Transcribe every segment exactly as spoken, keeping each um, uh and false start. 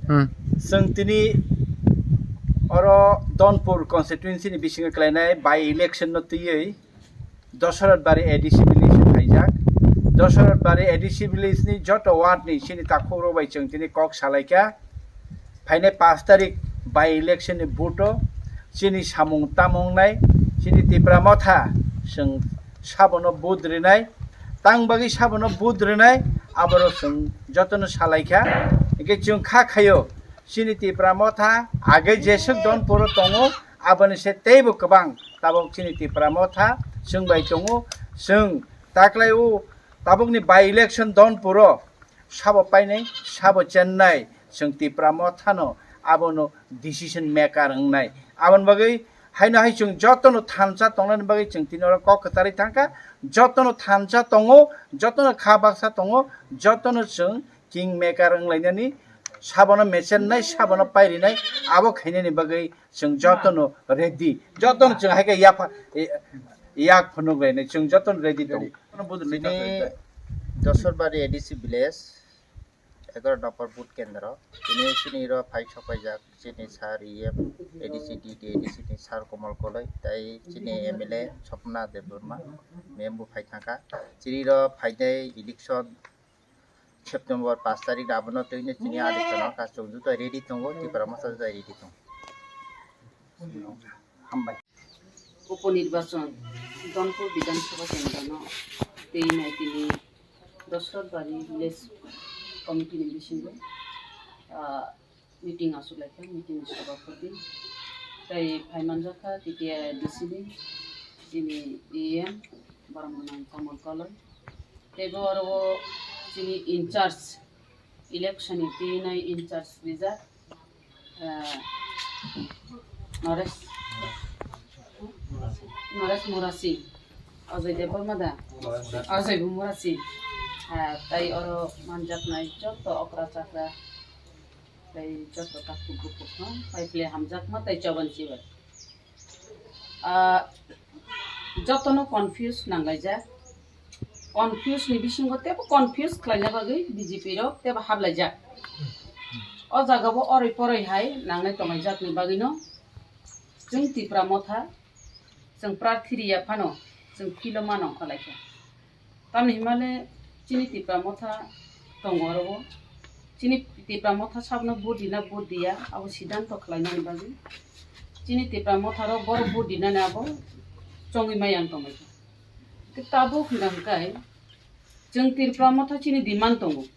Hmm. Chwng tini oro Donpur constituency ni bisingo khlainai by election no twiwi Doshorat Bari A D C village o phaijak. Doshorat Bari A D C village ni joto ward ni chini takhukrok bai chwng tini kok salaikha. Phainai pash tarik by election ni vote o chini samung tamung nai, chini Tipra Motha chwng sabono vote rinai, tang bagwi sabono vote rinai, aboro chwng jotono salaikha. Hingke chwng kha khaio, chini Tipra Motha age jeswk Donpuro tongo, aboni se teibo kwbang tabok chini Tipra Motha chwng bai tongo. Chwng taklai o tabokni by election Donpuro sabo painai, sabo chennai, chwng Tipra Mothano abono decision maker wngnai. Aboni bagwi haino hai chwng jotono thansa tongnani bagwi chwng tini oro kok kwcharwi thangkha, jotono thansa tongo, jotono kha baksa tongo, jotono chwng king maker wnglainani, sabono mechennai, sabono pairinai, abo khainani bagwi chwng jotono ready, jotono chwng hai khe yapha-, yak phunuk lainai, chwng jotono ready tongo. Chini Doshorbari A D C village, egaroh number booth kendro. Tini chini ro phai sopaijak chini sir E M, A D C D D, A D C ni sir Komal Koloi, tai chini M L A Swapna Debbarma, mem bo phai thangkha. Chini ro phainai election September pash tarik abono twino chini adi chwng kha, chwng juto ready tongo, Tipra Motha juto ready tongo. Hambai. Upo nirbachon Donpur Bidhan Sabha Kendro no tei nai tini Dosrat Bari Village Committee ni bisingo, ah, meeting aswk laikha, meeting ni sabapati tei phaimanjakha T T A D C ni chini E M Boromgwnang Kamal Koloi, tei bo oro o chini in charge, election ni twi nai in charge rijak, ah, Naresh, Naresh Murasing, Ajay Debbarma da, Ajay bo Murasing, ah, tei oro manjaknai joto okra chakra, tei joto takhuk bukhuk no pai phle hamjakma tei choban chibai. Ah, jotono confuse nanglaijak. Confuse ni bisingo tebo confuse khlaina bagwi B J P rok tebo hablaijak. O jaga bo oroi poroi hai nangnai tonglaijak ni bagwino chwng Tipra Motha, chwng prarthi riya phano chwng philo mano wngkha laikha. Tamni himale chini Tipra Motha tongo oro o. Chini Tipra Motha sabno vote dina vote diya, abo siddhanto khlainani bagwi. Chini Tipra Motha rok borok vote dinani abo chongwi maya wng tongbaikha. Tei tabuk hwnka hwnkhe chwng Tipra Motha chini demand tongo,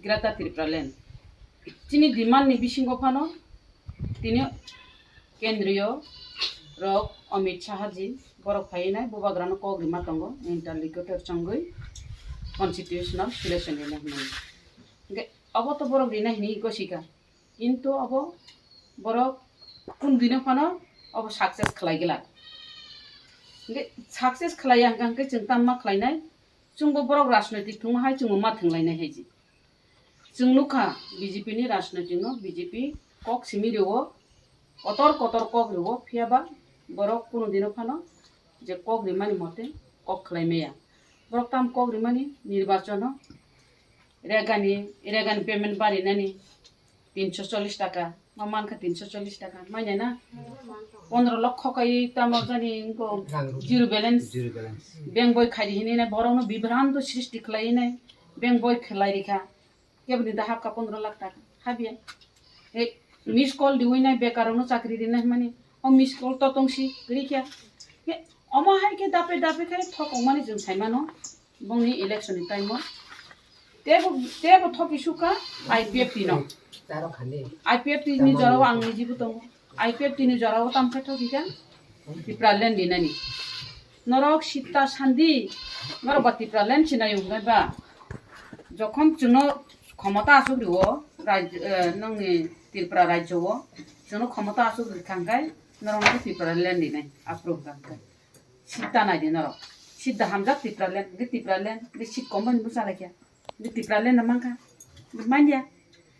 Greater Tipraland. Chini demand ni bisingo phano tini kendriyo rok Amit Shah ji borok phaiwi nai bubagrano kok rima tongo, interlocutor chongwi constitutional solution rina hwnwi. Hwnkhe obo to borok rina hwnwi gosika, kintu obo borok kunu dino phano obo success khlai glak. Hwnkhe success khlaiya hwnkha hwnkhe chwng tamo ma khlainai? Chwngbo borok rajnoitik thwngma hai chwngbo ma thwnglainai hai ji. Chwng nukha B J P ni rajnoitik no, B J P kok simi rwo, kotor kotor kok rwo, phiya ba borok kunu dino phano je kok rimani mote kok khlai maya. Borok tam kok rimani nirbachon o regani, regani payment barinani tinso chollish taka, ma mankha tinso chollish taka, manya na? Pondro lokho kai tamo jani wngkho zero balance. Zero balance. Bank boi khaidi hinwi nai borokno bibhranto srishti khlaiwi nai bank boi khlai rikha. Keboni da hapkha pondro lakh taka, habya. Ei, miss call diwi nai bekarokno chakri rinai hwnmani, o miss call to tongsi rikha. He, omo hai khe dape dape khe thokongmani chwng saimano, bongni election ni time o. Tebo, tebo thoki sukha I P F T no. I P F T ni jorao ang nijibo tongo. I P F T ni jorao tamkhe thokikha Tipraland dinani. Norok sita sandi, norok ba Tipraland sinai wngnai ba. Jokhon chwngno khomota asuk rio, raj-, eh, nongni Tripura rajyo o, chwngno khomota asuk rikha hwnkhe, norok no Tipraland dinai, approve hwnkha hwnkhe. Sita naidi norok. Sita hamjak Tipraland, hwnkhe Tipraland, hwnkhe seat kom bai bo chalaikha. Hwnkhe Tipraland no mankha. Manya.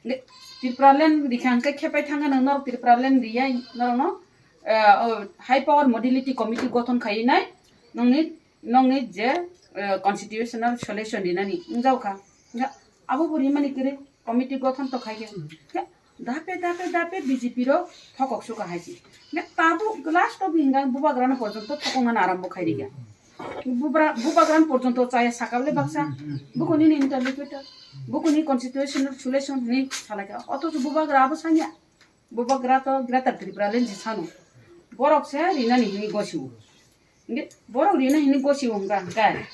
Hwnkhe Tipraland rikha hwnkhe khepai thangkha nang norok Tipraland riyai norokno, eh, o high power modality committee gothon khaiwi nai nongni, nongni je, eh, constitutional solution rinani wngjaokha. Hwnkhe abo bo rimani kwrwi committee gothon to khaikhe. Hwnkhe Dape dape dape B J P rok thokok suka hai si. Ne tabuk last of hinga bubagrano porjonto thokokna arambo khairiga. Bubra-, bubagrano porjonto chaya sakable baksa. Bukuni ni interlocutor, bukuni constitutional solution ni salaka. Oto bubagra abo sanya. Bubagra to Greater Tripura lenji sanu. Borok se rinani hini gosiwo. Nge borok rina hini gosiwo hingka hingka.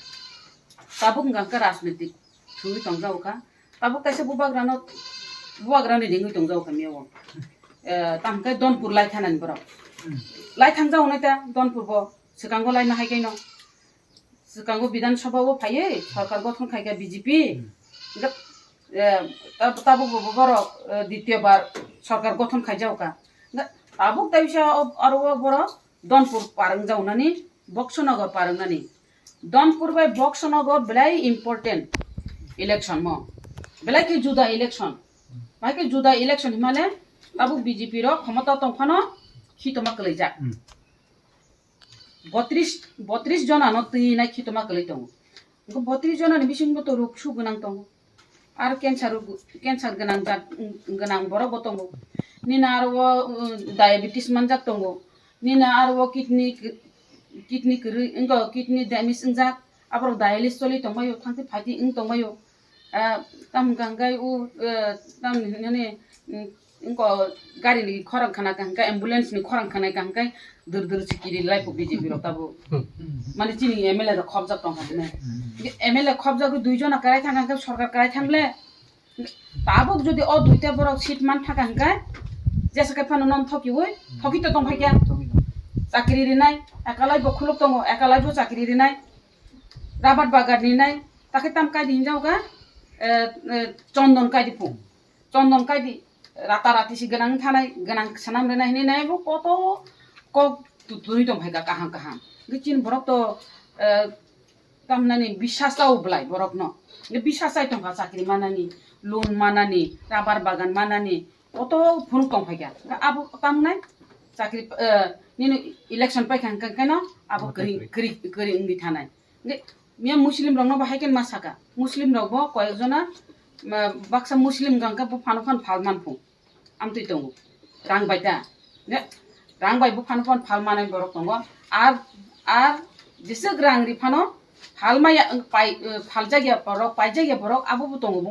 Tabuk hingka hingka rajnitik thwi tongjago kha. Tabuk kaisa bubagrano, bubagrani ringwi tongjago kha miyawo. Eh, tam hingka Donpur lai thanani borok. Lai thangjago nai ta Donpur bo swkango lai ma hai kaino. Swkango Bidhan Sabha o phaiwi sorkar gothon khaikha B J P. Hingke, eh, tab-, tabuk bo borok, eh, dityo bar sorkar gothon khaijago kha. Hingke tabuk taisa o-, aro o borok Donpur parwng jago nani, Boxonagar parwng nani. Donpur bai Boxonagar belai important election mo. Belai khe juda election. Mai khe juda election himale tabuk B J P rok khomota tong phano khitoma kwlaijak. Botris, botris jona no twi nai khitoma kwlwi tongo. Hingke botris jona ni bisingo to ruk su gwnang tongo. Ar cancer ruk, cancer gwnang jat, gwnang borok bo tongo. Nini aro o, um, diabetes manjak tongo. Nini aro o kidney, kidney kwrwi, wngkha kidney damage wngjak. Aborok dialysis choli tongbaio, thangti phaiti wng tongbaio. Ah, tam hingka hingke o, eh, tam hinani, mm, wngko gari ni khorang khana ka hingke, ambulance ni khorang khana ka hingke, dur dur si kiri lai po B J P rok tabuk. Mane chini M L A rok khopjak tong kha ne. M L A khopjak dui jona kwrai thang kha hingke sorkar kwrai thang le. Tabuk jodi o duita borok seat man thaka hingke, jesa khe phano non thokiwi, thoki to tong phai kya. Chakri rinai, ekalai bo khuluk tongo, ekalai bo chakri rinai. Rabar bagan ni nai, takhe tam kaidi hinjao ga, eh, eh, chondon kaidi pu. Chondon kaidi, rata rati si gwnang thanai, gwnang sanam rwnai hinwi nai bo koto kok tu-, tuni tong phai kha kaham kaham. Hingke chini borok to, eh, tam nani bisas chao belai borok no. Hingke bisas chai tong kha chakri manani, loan manani, rabar bagan manani, koto phunuk tong phai kha. Hingke abo tam nai chakri, eh, nini election pai kha hingke no abo kwrwi, kwrwi, kwrwi wngwi thanai. Hingke miya Muslim rokno bo hai khe ma saka. Muslim rok bo koyek jona, ma, baksa Muslim hingka hingke bo phano phano phal man phung. Amtwi tongo. Rang bai ta. Hingke rang bai bo phano phano phal manai borok tongo. Ar, ar jeswk rang ri phano phal maya, pai, phal jakya borok, pai jakya borok abo bo tongo bo.